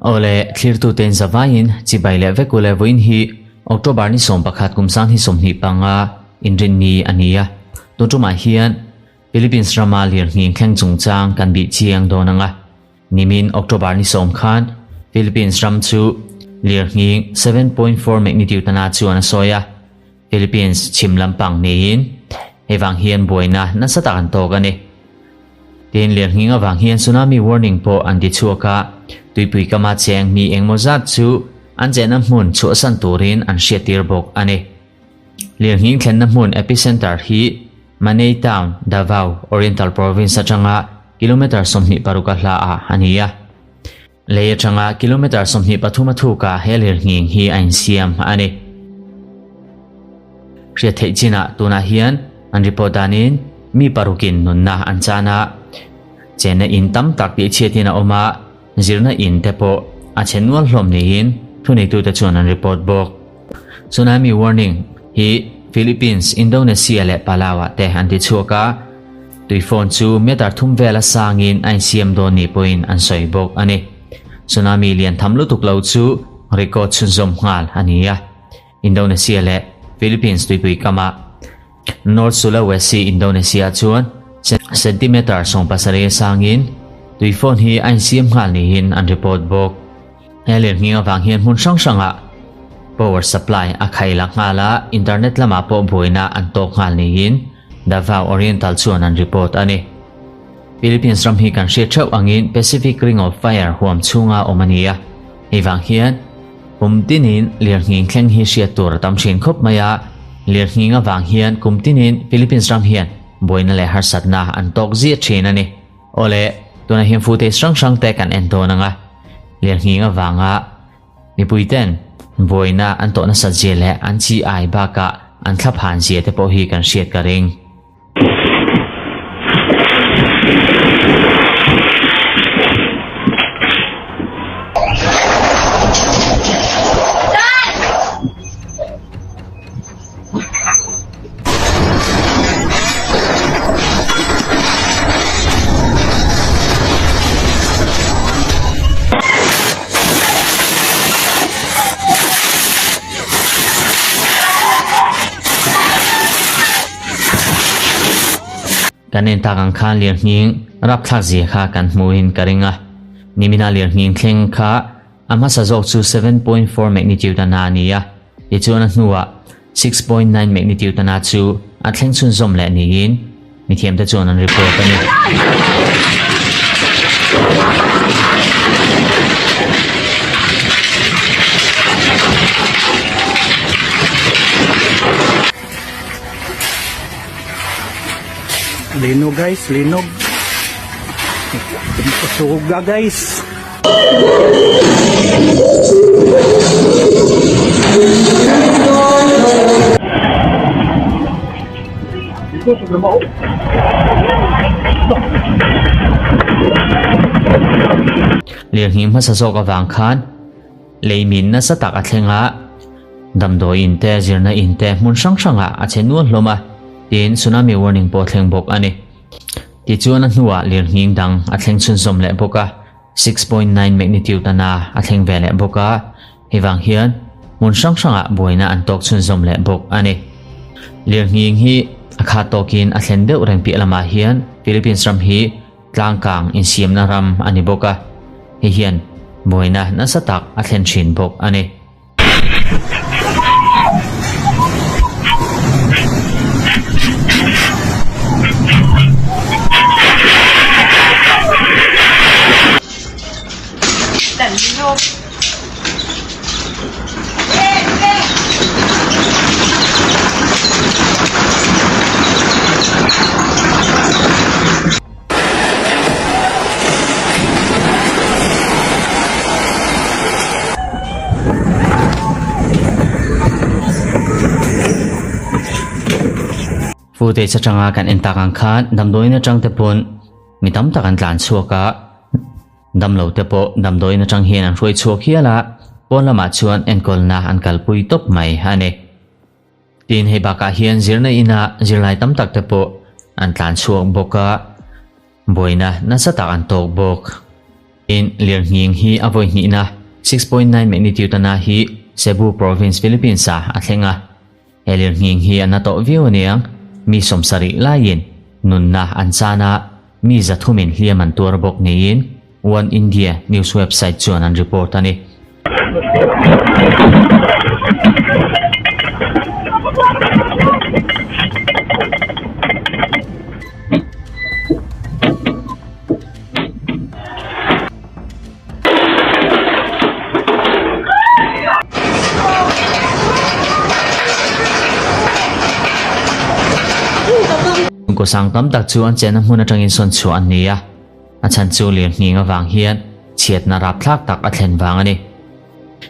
Awle, thlirtute in zavaiin chibai leh vek ule vawiin hi October ni 11 kum 2025 inrinni a ni a. Tun tumah hian Philippines rama lirnghing thleng chungchang kan bih chiang dawn ang a. Nimin October ni 10 khan Philippines ram chu lirnghing 7.4 magnitude ana chuan a sawi a. Philippines chhim lampang niin hei vang hian buaina nasa tak an tawk a ni. Tin, lirnghing avang hian tsunami warning pawh an ti chhuak a, tuipui kama cheng mi engmaw zat chu an chenna hmun chhuahsan turin an hriattir bawk a ni. Lirnghing thlenna hmun epicenter hi Manay Town, Davao, Oriental Province atanga kilometre 26 a hla ah a ni a. Lei atanga kilometre 23 a thukah he lirnghing hi a insiam a ni. Hriat theih chinah tunah hian an report danin mi parukin nunna an chan a, chenna in tam tak tihchhiatin a awm a, zirna in te pawh a chhe nual hlawm niin thuneitute chuan an report bawk. Tsunami warning hi Philippines, Indonesia leh Palau-ah te an ti chhuak a, tui phone chu meter thum vela sangin a insiam dawn ni pawhin an sawi bawk a ni. Tsunami lian tham lutuk lo chu record chhunzawm nghal a ni a, Indonesia leh Philippines tuipui kamah North Sulawesi, Indonesia chuan centimeter 17 sangin tui phone hi a insiam nghal niin an report bawk. He lirnghing avang hian hmun hrang hrangah power supply a khaila nghal a, internet lamah pawh buaina an tawk nghal niin Davao Oriental chuan an report a ni. Philippines ram hi kan hriat theuh angin Pacific Ring of Fire huam chhunga awm a ni a, hei vang hian kum tinin lirnghing thleng hi hriat tur a tam thin khawp mai a, lirnghing avang hian kum tinin Philippines ram hian buaina leh harsatna an tawk ziah thin a ni. Awle, tunah hian footage hrang hrang te kan en dawn ang a, lirnghing avanga mipuiten buaina an tawh nasat zia leh an chi ai bakah an thlaphan zia te pawh hi kan hriat ka ring. Kan en tak ang khan lirnghing rapthlak zia kha kan hmuhin ka ring a, nimina lirnghing thleng kha a hmasa zawk chu 7.4 magnitude a na a ni a, tichuan a hnuah 6.9 magnitude a na chu a thleng chhunzawm leh niin mithiamte chuan an report a ni. Linog guys, linog. Suga guys. Lirnghing hmasa zawk avang khan lei min nasa tak a thleng a, damdawi in te, zirna in te hmun hrang hrangah a che nual hlawm a, tin tsunami warning pawh thleng bawk a ni. Tichuan a hnuah lirnghing dang a thleng chhunzawm leh bawk a, 6.9 magnitude a na a thleng ve leh bawk a, hei vang hian hmun hrang hrangah buaina an tawk chhunzawm leh bawk a ni. Lirnghing hi a khat tawkin a thlen deuh reng piah lamah hian Philippines ram hi tlangkang insiamna ram a ni bawk a, hei hian buaina nasa tak a thlen thin bawk a ni. Footage atanga kan en tak ang khan damdawiin atang te pawn mi tam tak an tlan chhuak a, damlo te pawh damdawiin atang hian an hruai chhuak hial a, pawn lamah chuan enkawlna an kalpui tawp mai a ni. Tin, hei bakah hian zirna inah zirlai tam tak te pawh an tlan chhuak bawk a. Buaina nasa tak an tawk bawk. Tin, lirnghing hi a vawi hnihna, 6.9 magnitude a na hi Cebu Province, Philippines ah a thleng a. He lirnghing hi a na tawh viau aniang, mi sawmsarih laiin nunna an chan a, mi zathumin hliam an tuar bawk niin One India news website chuan an report a ni. Chhungkaw sang tam tak chu an chenna hmun atangin sawn chhuah an ni a, a chhan chu lirnghing avang hian chhiatna rapthlak tak a thlen vang a ni.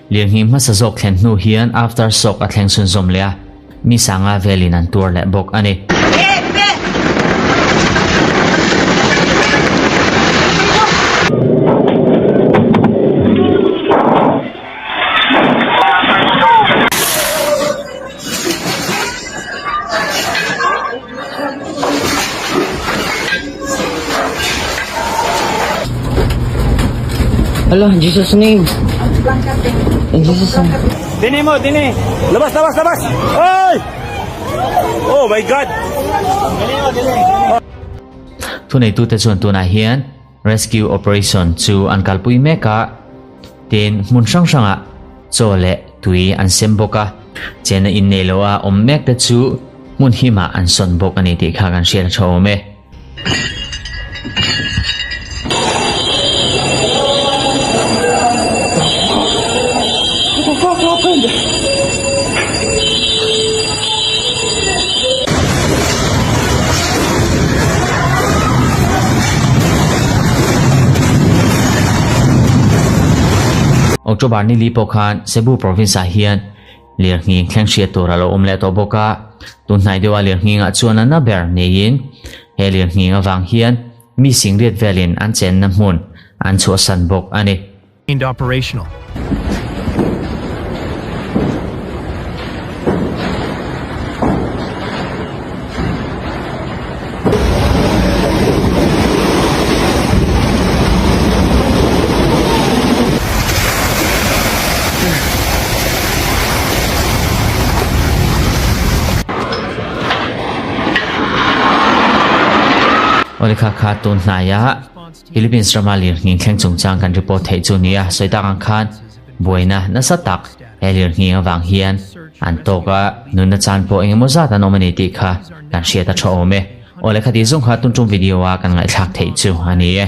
Lirnghing hmasa zawk thlen hnu hian after shock a thleng chhunzawm leh a, mi sanga velin an tuar leh bawk a ni. Hello, in Jesus name. In Jesus name. Dini mo, dini. Labas, labas, labas. Oy! Oh my God. Thuneitute chuan tunah hian rescue operation chu an kalpui mek a, tin hmun hrang hrangah chaw leh tui an sem bawk a, chenna innei lo a awm mek te chu hmun himah an sawn bawk a ni tih kha kan hriat a tha awm e. October ni li pawh khan Cebu province ah hian lirnghing thleng hriat tur a lo awm leh tawh bawk a, tun hnai deuha lirnghingah chuan a na ber neiin he lirnghing avang hian mi singriat velin an chenna hmun an chhuahsan bawk a ni. Operational. Awle kha kha tun hnaia Philippines rama lirnghing thleng chungchang kan report theih chu nia sawi tak ang khan buaina nasa tak he lirnghing avang hian an tawk a, nunna chan pawh engemaw zat an awm a ni tih kha kan hriat a tha awm e. Awle khati zawng kha tun tum video a kan ngaihthlak theih chu a ni e.